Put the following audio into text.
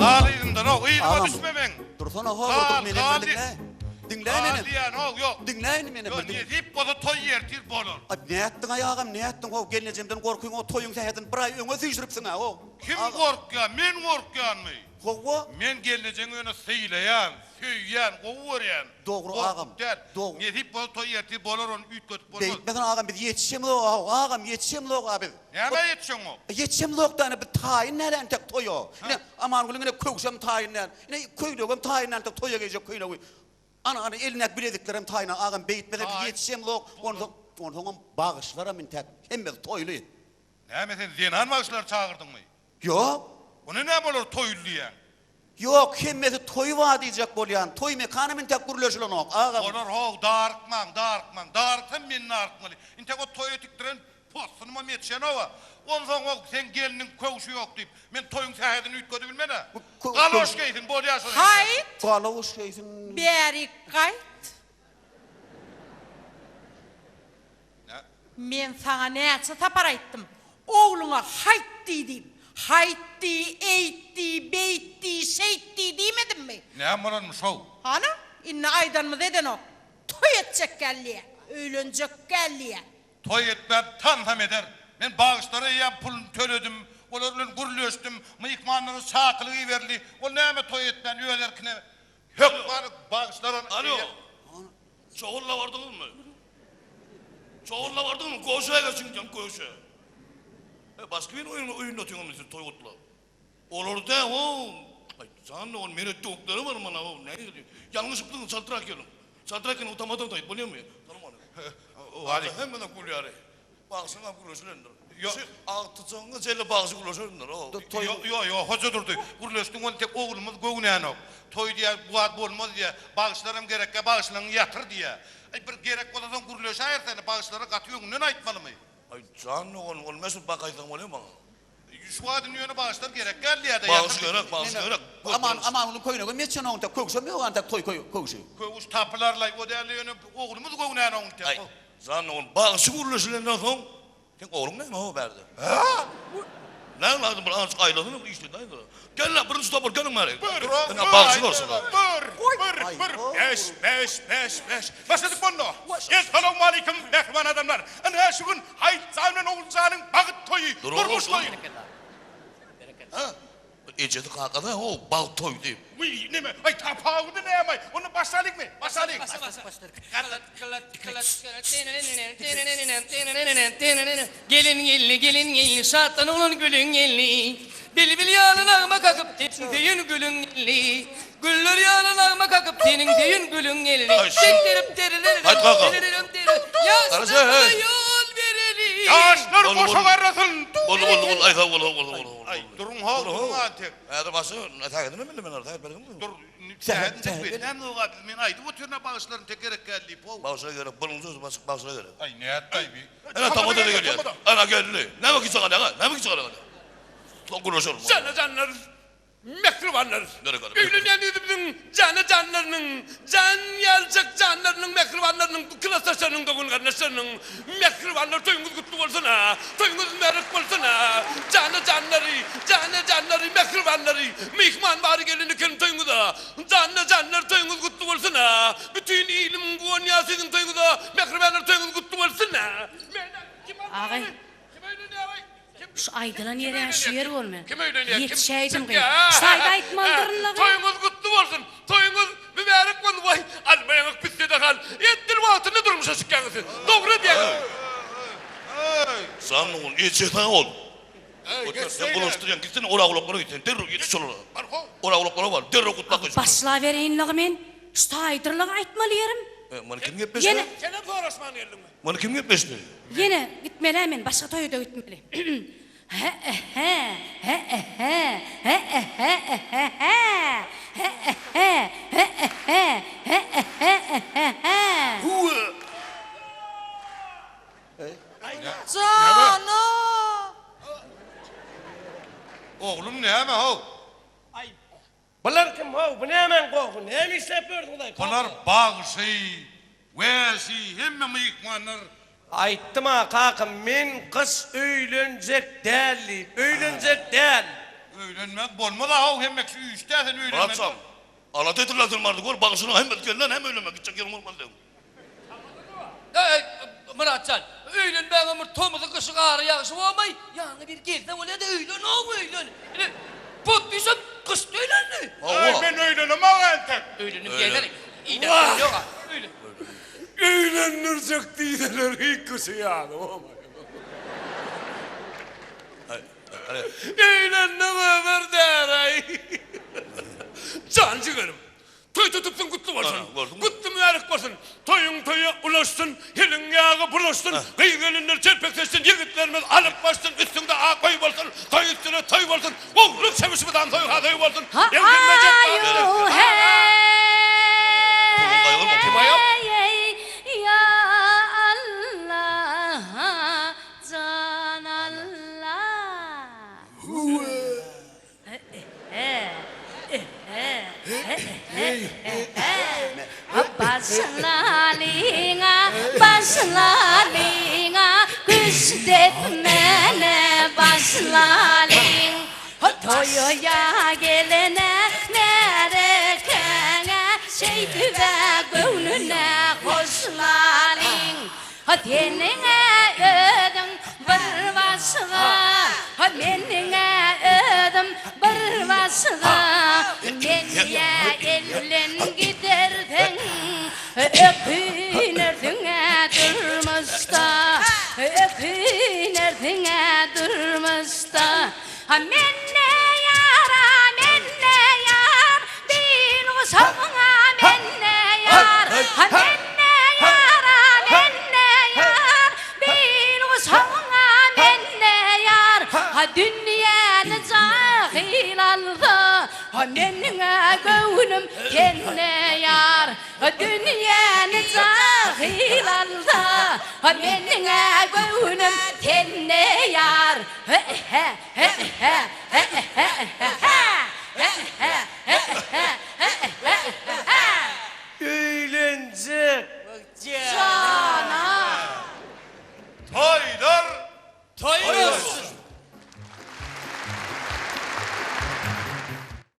Gal yzymdan how, yzyma düşme meň. Dursana how, Gal, dur menem gal bir diýip. diňläý. Diňläý Gal menem. diýýän how, ýok. Diňläý indi menem Ýok, bir diňle. nesip bolsa toý ertir bolar. Aý, nätdiň-aý agam, nätdiň how, gelnejemden gorkyň o toýuň sähedini bir aý öňe süýşüripsiň-ä how. Kim gorkýar, men gorkýanmy? Hawa. Men gelnejeňi ýöne sylaýan, söýýän, gowy görýän. Dogry agam. Gorkup däl. Dogry. Nesip bolsa toý ertir bolar ony üýtgedip bolmaz. Beýtmesene agam biz ýetişemzok agam ýetişemzok-a biz. Nämä ýetişeňok? Ýetişemzok da ine biz taýyn däl entek toýa. Ine Amangulyň ine köwşem taýyn däl. Ine köýnegem taýyn däl entek toýa geýjek köýnegi. Ana ana elindäki bileziklerem taýyn agam beýtmese biz ýetişemzok. Onsoň onsoňam bagyşlaram intäk hemmesi toýly. Näme sen zenan bagşylary çagyrdyňmy? Ýok. Onda näme olar toýly diýýäň? Ýok, hemmesi toý bar diýjek bolýan. Toý mekanam intäk gürleşilenok, agam. Bolar how, darykmaň, darykmaň. Daryksam men darykmaly. Intäk o toýa tikdiren possunymam ýetişenoga. Onsoň o seň gelniň köwşi ýok diýip, men toýuň sähedini üýtgedibilmen-ä. Galoş geýsin, bolýa şol. Haýt! Galoş geýsin. Bärik gaýt. Men saňa näçe sapar aýtdym, ogluňa haýt diý diýip. Haýt diý, eýt diý, beýt diý, şeýt diý diýmedimmi? Näme bolanmyş how? Hana, indi aýdanymyzy edenok. Toý etjek gäldiýä, öýlenjek gäldiýä. Toý etmän tansam eder. Men bagyşlara eýýäm puluny töledim, olar bilen gürleşdim, myhmanlara çakylyk iberildi. Ol näme toý etmän öz erkine hökman bagyşlara Alo. Çogulla bardyňyzmy? Çogulla bardyňyzmy? Goşa geçiň diýýän, goşa. E, başga bir oýun oýunda otyňyzmy siz toý gutlap? Olar dä, o. Aý, jan dogan, meret döwükleri bar mana, o. Nähili? Ýalňyşypsyňyz, çaltrak geliň. Çaltrak geliň, utamadan aýt, bolýarmy? Salam aleýkum. Waleýkim. Hemmeden gülýär. Bagşyňam gürleşilendir. Şu agtyjagyňa çenli bagşy gürleşendir. Ýo, ýo, ýo, Hoja Durdy, gürleşdiň ony tek oglumyz göwnänok. Toý diýýär, bu zat bolmaz diýýär. Bagşylaram gerekkä bagşylaryňy ýatyr diýýär. Aý, bir gerek bolsa soň gürleşäýeris indi, bagşylara gaty öňünden aýtmalymy? Aý, jan dogan, ol meşhur bakaýsaň bolýa maňa. Şu wagt indi ýöne bagşylar gerek däl diýýär-de, ýatyr. Bagşy gerek, bagşy gerek. Aman, Amangulyň köýnegem ýetişenok entek, köwşem ýok entek, toý köwşi. Köwüş tapylar-laý, o däl-de ýöne oglumyz göwnänok entek. Aý, Jan ogul, bagşy gürleşilenden soň, seň ogluň näme ho bärde? Näme lazym bir azajyk aýlasyna bir işledäýdä. Gel-le, birinji topar geliň bäri. Bir, Ine bagşy bolsun. bir, bir, bir, bäş, bäş, bäş, bäş. Başladyk boldy. Essalawmaleýkim, mähriban adamlar. Ine, şu gün Haýytjan bilen Oguljanyň bagyt toýy, durmuş toýy. Hä? Ejesi kakasy ho bagt toý diýip. Wiý, neme, aý tapawudy näme-aý? Onda başlalyňmy? Başlalyň. Gelin geldi, gelin geldi, şatlan oglan gülüň geldi. Bilbil ýaly nagma kakyp, seniň söýen gülüň geldi. Güller ýaly nagma kakyp, seniň söýen gülüň geldi. Tekdirip derilerim, Haýt kaka. derilerim deri. Ýaşlara ýol bereli. Ýaşlar goşa garrasyn. Boldy, boldy, boldy, aý sag bol, bol, bol, bol. Aý, duruň how, duruň antek. Häzir başy, sähedini bildim men, sähet berdiňmi? Dur, sähedini tek bilýän zat, men aýdyp otyryn-a bagyşlaryny tek gerek däl diýip, how. Bagşylar gerek, birinji sözi başyk bagşylar gerek. Aý, nätdi-aý bi? Ene tamada da gelýär. Ana geldi. Näme ki çykarýaň, näme ki çykarýaň? Soň gürleşeris. Jana-janlar, Mähribanlar! Öýlenýän ýüzümiziň jana-janlarynyň, jan ýaljak janlarynyň, mähribanlarynyň, klasdaşlarynyň, dogan-garyndaşlarynyň, mähribanlar toýuňyz gutly bolsun-a! Toýuňyz mübärek bolsun-a! Jana-janlary, jana-janlary, mähribanlary, myhman bary gelen eken toýuňyza! Jana-janlar toýuňyz gutly bolsun-a! Bütin ilim guwanýar siziň toýuňyza! Mähribanlar toýuňyz gutly bolsun-a! Agay, Kim öýlenýär-aý? Şu aýdylan ýer-ä şu ýer bolmy? Kim öýlenýär? Kim? Ýetişäýdim gyz. Çykýar. Şu taýda aýtmalydyryn-la gyz. Toýuňyz gutly bolsun! Toýuňyz mübärek bolsun! Waý, alma ýaňak pisse-de hal. Edil wagtynda durmuşa çykýaňyz siz. Dogry edýäňiz. Jan ogul, eje sag bol. Göter, sen bulaşdyrýaň, gitsene oragulaklara git sen, derrew ýetiş şolara. Oragulaklara bar, derrew gutlap geç. Başlabereýin-la men. Şu taýdyrlygy aýtmaly ýerim. Muny kim gepleşdi? Ýene. Senem soraşman geldiňmi? Muny kim gepleşdi? Ýene gitmel-ä men, başga toýa-da gitmeli. Hä-e-hä, hä-e-hä, hä-e-hä-e-hä-hä, hä-e-hä, hä-e-hä, hä-e-hä-e-hä-hä. Jana! Oglum näme-how? Bular kim how bu nämäň gohy näme işläp ýörsüňizaý kaka. Bular bagşy, wäşi hemme myhmanlar. Aýtdym-a kaka men gyş öýlenjek däl diýip öýlenjek däl. Öýlenmek bolmaz-a-how, hemme kişi üýşdä, sen öýlenmeli. Myratjan, alada edirler sen bardy, gör, bagşynyň hemmesi geldi, näme öýlenmek, gitjek ýeriň bolmaz seň. Eý, Myratjan, öýlenmäňem bir tomusy, gyşy, gary, ýagşy bolmaý, ýanyňa biri gelse bolýa-da, öýlen-ow, öýlen. Ine, Potdyşam gyşda öýlendi. Eý, men öýlenemok entek. Öýlendim diýsene, idäp ýok-a, öýlen. Öýlendirjek diýseler gykyşy ýaly bolmaý. Öýlendim ömür däraý. Jan jigerim. Toý tutupsyň gutly bolsun. Gutly mübärek bolsun. Toýuň toýa ulaşsyn, hiliň ýagy bulaşsyn, gyz-gelinler çelpek seçsin, ýigitlerimiz alyp gaçsyn, üstüňde ak öý bolsun, toý üstüne toý bolsun, ogullyk çebişi mydam toý ha toý bolsun. Egsilmejek Ýa Allah Jan Allah. Başlalyň-a, başlalyň-a, Küşt depmäne başlalyň. Toýa gelene, märekäňe, Şeýdib-ä göwnüne hoşlalyň. Seniň-ä özüň bir başga, Meniň-ä özüm bir başga. Meni-ä elden giderseň, Ökünersiň-ä durmuşda, Ökünersiň-ä durmuşda. Men-ne ýar-a, men-ne ýar, Bil guşagyňa men-ne ýar. Men-ne ýar-a, men-ne ýar, Bil guşagyňa men-ne ýar. Dünýäni jahyl alsa, Meniň-ä göwnüm sende ýar. Dünýäni jahyl alsa, Meniň-ä göwnüm sende ýar.